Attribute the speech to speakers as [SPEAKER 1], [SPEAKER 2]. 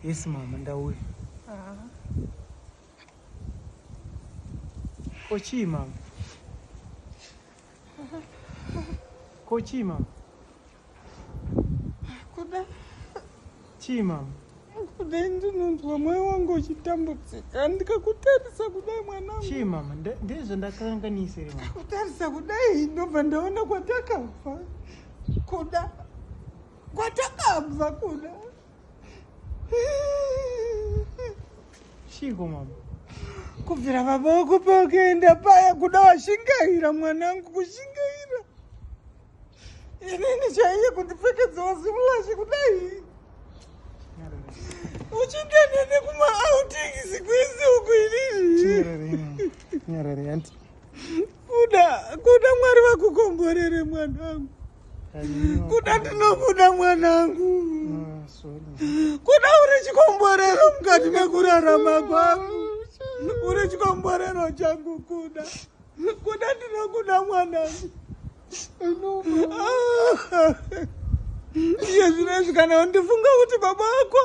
[SPEAKER 1] Yes mama, ndauya.
[SPEAKER 2] Ah.
[SPEAKER 1] Ko chii mama? Ko chii mama?
[SPEAKER 2] Kuda.
[SPEAKER 1] Chii mama?
[SPEAKER 2] Kudai ndinonzwa mwoyo wangu uchitambudzika ndikakutarisa kudai mwanangu.
[SPEAKER 1] Chii mama? Ndezvo ndakanganisa here mama?
[SPEAKER 2] Kutarisa kudai ndobva ndaona kwatakabva. Kuda. Kwatakabva kuda.
[SPEAKER 1] Chiiko mama?
[SPEAKER 2] Kubvira baba wako pakaenda paya kuda washingaira mwanangu kushingaira. Inini chaiye kundipfekedzawo zimulashe kudai. Uchindana nekuma outings kwese uku inini.
[SPEAKER 1] Nyarare auntie.
[SPEAKER 2] Kuda, kuda Mwari vakukomborere mwanangu. Kuda ndinokuda mwanangu.
[SPEAKER 1] Ah,
[SPEAKER 2] Kuda uri chikomborero mukati mekurarama kwangu. Uri chikomborero changu kuda. Kuda ndinokuda mwanangu. Ah. Iye zvino izvi kana undifunga kuti baba vako.